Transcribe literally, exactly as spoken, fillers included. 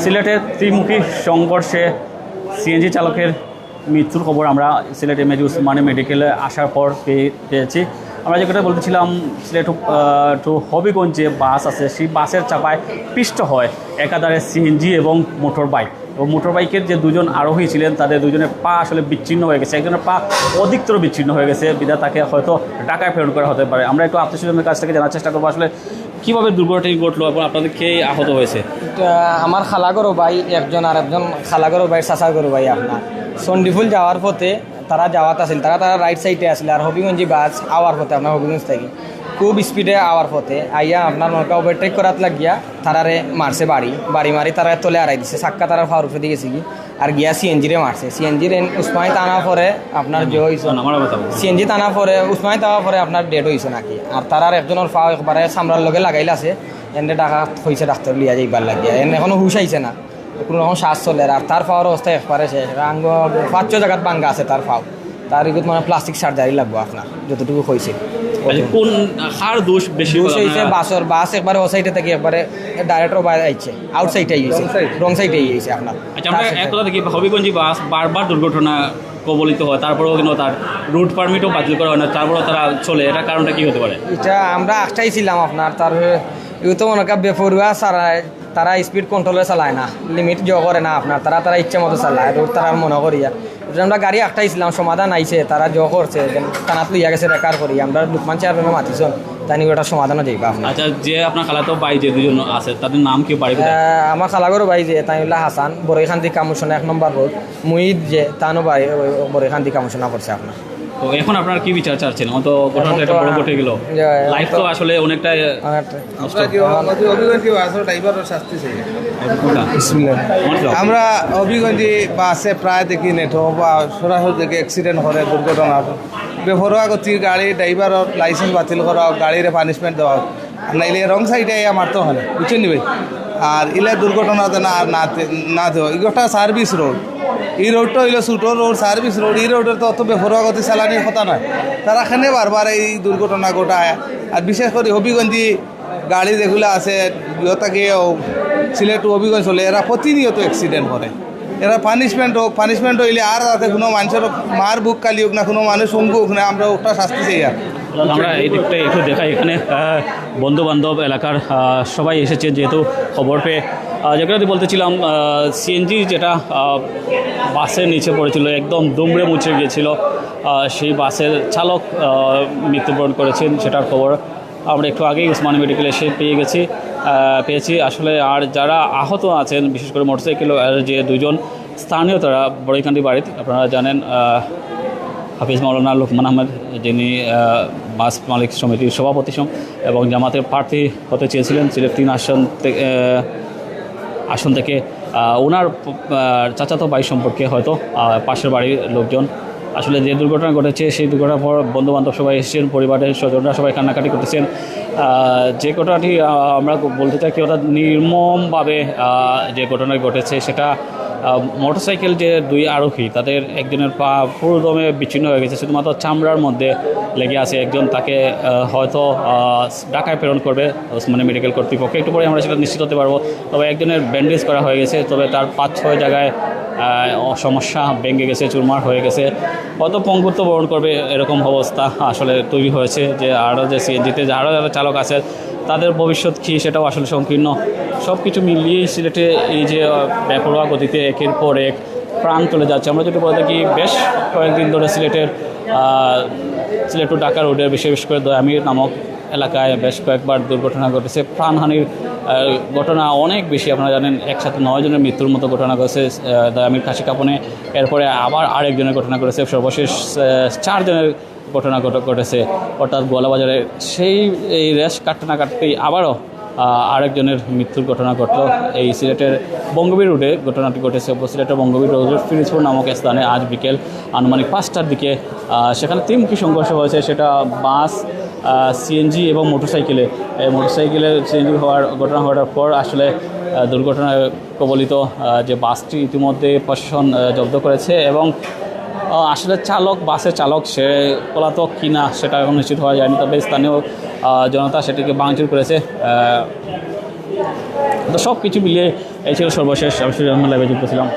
সিলেটের ত্রিমুখী সংঘর্ষে সিএনজি চালকের মৃত্যুর খবর আমরা সিলেট এমএজি উসমানী মেডিকেলে আসার পর পেয়ে পেয়েছি। আমরা যে কথা বলতেছিলাম, সিলেট টু হবিগঞ্জ যে বাস আছে, সেই বাসের চাপায় পিষ্ট হয় একাধারে সিএনজি এবং মোটর বাইক। এবং মোটর বাইকের যে দুজন আরোহী ছিলেন, তাদের দুজনের পা আসলে বিচ্ছিন্ন হয়ে গেছে, একজনের পা অধিকতর বিচ্ছিন্ন হয়ে গেছে, বিধায় তাকে হয়তো ঢাকায় প্রেরণ করা হতে পারে। আমরা একটু আত্মীয় স্বজনের কাছ থেকে জানার চেষ্টা করবো আসলে কিভাবে দুর্ঘটনাটি ঘটলো এবং আপনাদের কে আহত হয়েছে। এটা আমার খালাগরো ভাই একজন, আর একজন খালাগরো ভাই, চাচাগরো ভাই আপনার। সন্ডিফুল যাওয়ার পথে তারা যাওয়াত আছিল, তারা তারা রাইট সাইডে আছিল, আর হবিগঞ্জি বাস আওয়ার পথে আপনার হবিগঞ্জ থাকি খুব স্পিডে আওয়ার পথে আইয়া আপনার মনে ওভারটেক করাত লাগিয়া তারারে মারছে বাড়ি, বাড়ি মারি তারা তলে আড়াই দিছে, চাক্কা তারার ফাওর উপরে দিয়ে গেছে কি, আর গিয়া সিএনজিরে মারছে। সিএনজির উসমানী থানা পরে আপনার যে হইছে, সিএনজি থানা পরে উসমানী থানা পরে আপনার ডেড হইছে নাকি। আর তারার একজনের ফাও একবারে সামরার লগে লাগাইল আছে, এনে ডাকা হইছে ডাক্তার লিয়া যাইবার লাগিয়া, এনে এখনো হুশ আইছে না, কোনো রকম শ্বাস চলে। আর তার ফাওর অবস্থা একবারে শেষ, আঙ্গ পাঁচ ছয় জায়গাত ভাঙ্গা আছে তার ফাও। তার ইগুত মানে প্লাস্টিক সার্জারি লাগবো আপনার, যতটুকু হয়েছে। আচ্ছা, কোন কার দোষ বেশি? দোষ হয়েছে বাসর, বাস একবারে ও সাইডে থাকি একবারে ডাইরেক্ট বাইরে আইছে, আউট সাইডে আইছে, রং সাইডে আইছে আপনার। আচ্ছা, আমরা এক কথা দেখি, হবিগঞ্জি বাস বারবার দুর্ঘটনা কবলিত হয়, তারপরেও কিন্তু তার রুট পারমিটও বাতিল করা হয় না, তারপরেও তারা চলে, এটা কারণটা কি হতে পারে? এটা আমরা আটকাইছিলাম আপনার, তার ইউ তো মনে কর বেপরোয়া চালায়, তারা স্পিড কন্ট্রোলে চালায় না, লিমিট জো করে না আপনার, তারা তারা ইচ্ছে মতো চালায় রুট তারা মনে করিয়া। এটা আমরা গাড়ি আটকাইছিলাম, সমাধান আইছে, তারা জো করছে, then থানাত লইয়া গেছে রেকার করি, আমরা লুকমান চেয়ারম্যানও মাতিছন, তাই নিয়ে ওটা সমাধানও যাইবা আপনার। আচ্ছা, যে আপনার খালাতো ভাই যে দুজন আছে, তাদের নাম কি, বাড়ি কোথায়? আহ, আমার খালাগরো ভাই যে তাই হইলা হাসান, বড়ইখান্দি কামুশনা এক নম্বর রোড, মুহিত যে তানও বাড়ি ওই বড়ইখান্দি কামুশনা করছে আপনার। তো এখন আপনারা কি বিচার চাচ্ছেন? ও তো ঘটনাটা একটা বড় ঘটে গেল, লাইফ তো আসলে অনেকটাই অনেকটা আমরা কি অভিযোগ কি আছে, ড্রাইভারের শাস্তি চাই। বিসমিল্লাহ। আমরা হবিগঞ্জি বাসে প্রায় দেখি নেট বা সরাসরি দেখি অ্যাক্সিডেন্ট করে, দুর্ঘটনা। বেপরোয়া গতির গাড়ি, ড্রাইভারের লাইসেন্স বাতিল করা হোক, গাড়িরে পানিশমেন্ট দেওয়া হোক, আর নাইলে রং সাইডে আইয়া মারতো হয়, বুঝছেন নি ভাই? আর ইলা দুর্ঘটনা তো না, না, না তো, এগুলো একটা সার্ভিস রোড, এই রোডটা হইলো ছোটো রোড, সার্ভিস রোড, এই রোডের তো অত বেপরোয়া গতি চালানির কথা নয়। তারা এখানে বারবার এই দুর্ঘটনা ঘটায়। আর বিশেষ করে হবিগঞ্জি গাড়ি যেগুলো আছে, ইয়তাকে সিলেট টু হবিগঞ্জ চলে, এরা প্রতিনিয়ত অ্যাক্সিডেন্ট করে। এরা পানিশমেন্ট হোক, পানিশমেন্ট হইলে আর যাতে কোনো মানুষের মার বুক কালি হোক না, কোনো মানুষ পঙ্গু হোক না, আমরা ওটা শাস্তি চাই। আর আমরা এই দিকটা একটু দেখাই, এখানে আহ, বন্ধু বান্ধব এলাকার আহ, সবাই এসেছে, যেহেতু খবর পেয়ে আহ, যেটা বলতেছিলাম, সিএনজি যেটা আহ, বাসের নিচে পড়েছিল, একদম দুমড়ে মুচড়ে গিয়েছিল, আহ, সেই বাসের চালক আহ, মৃত্যুবরণ করেছেন, সেটার খবর আমরা একটু আগেই উসমানী মেডিকেলে এসে পেয়ে গেছি, আহ, পেয়েছি। আসলে আর যারা আহত আছেন, বিশেষ করে মোটরসাইকেল যে দুজন স্থানীয়, তারা বড়ইকান্দি বাড়ির, আপনারা জানেন, আহ, হাফিজ মাওলানা লোকমান আহমেদ, যিনি আহ, বাস মালিক সমিতির সভাপতি সম- এবং জামাতের প্রার্থী হতে চেয়েছিলেন সিলেট তিন আসন থেকে, আহ, আসন থেকে। আহ, ওনার আহ, চাচাতো ভাই সম্পর্কে হয়তো আহ, পাশের বাড়ির লোকজন, আসলে যে দুর্ঘটনা ঘটেছে, সেই দুর্ঘটনার পর বন্ধু বান্ধব সবাই এসেছেন, পরিবারের স্বজনরা সবাই কান্নাকাটি করতেছেন। আহ, যে ঘটনাটি আহ, আমরা বলতে চাই কি, অর্থাৎ নির্মমভাবে আহ, যে ঘটনা ঘটেছে, সেটা আহ, মোটরসাইকেল যে দুই আরোহী, তাদের একজনের পা পুরোদমে বিচ্ছিন্ন হয়ে গেছে, শুধুমাত্র চামড়ার মধ্যে লেগে আছে। একজন তাকে আহ, হয়তো আহ, ঢাকায় প্রেরণ করবে ওসমানী মেডিকেল কর্তৃপক্ষ, একটু পরে আমরা সেটা নিশ্চিত হতে পারবো। তবে একজনের ব্যান্ডেজ করা হয়ে গেছে, তবে তার পাঁচ ছয় জায়গায় আহ, সমস্যা, ভেঙে গেছে, চুরমার হয়ে গেছে, হয়তো পঙ্গুত্ব বরণ করবে, এরকম অবস্থা আসলে তৈরি হয়েছে। যে আরও যে সিএনজিতে আরও যারা চালক আছে, তাদের ভবিষ্যৎ কী, সেটাও আসলে সংকীর্ণ। সব কিছু মিলিয়েই সিলেটে এই যে আহ, বেপরোয়া গতিতে একের পর এক প্রাণ চলে যাচ্ছে। আমরা যদি বলে থাকি, বেশ কয়েকদিন ধরে সিলেটের আহ, সিলেট টু ঢাকা রোডের বিশেষ করে দয়ামির নামক এলাকায় বেশ কয়েকবার দুর্ঘটনা ঘটেছে, প্রাণহানির আহ, ঘটনা অনেক বেশি। আপনারা জানেন, একসাথে নয় জনের মৃত্যুর মতো ঘটনা ঘটেছে আহ, দয়ামির খাসি কাপনে। এরপরে আবার আরেকজনের ঘটনা ঘটেছে, সর্বশেষ আহ, চারজনের ঘটনা ঘট- ঘটেছে, অর্থাৎ গোয়ালাবাজারে। সেই এই রেশ কাটতে না কাটতেই আবারও আহ, আরেকজনের মৃত্যুর ঘটনা ঘটল। এই সিলেটের বঙ্গবীর রোডে ঘটনাটি ঘটেছে। সিলেটের বঙ্গবীর রোডের ফিরোজপুর নামক স্থানে আজ বিকেল আনুমানিক পাঁচটার দিকে আহ, সেখানে ত্রিমুখী সংঘর্ষ হয়েছে। সেটা বাস, সিএনজি এবং মোটরসাইকেলে, এই মোটরসাইকেলের সিএনজি হওয়ার ঘটনা ঘটার পর আসলে আহ, দুর্ঘটনায় কবলিত আহ, যে বাসটি ইতিমধ্যে প্রশাসন আহ, জব্দ করেছে এবং আহ, আসলে চালক, বাসের চালক সে পলাতক কিনা, সেটা এখন নিশ্চিত হওয়া যায়নি। তবে স্থানীয় আহ, জনতা সেটিকে ভাঙচুর করেছে। আহ, তো সব কিছু মিলিয়ে এই ছিল সর্বশেষ, আমি সুজন লাইভে যুক্ত ছিলাম।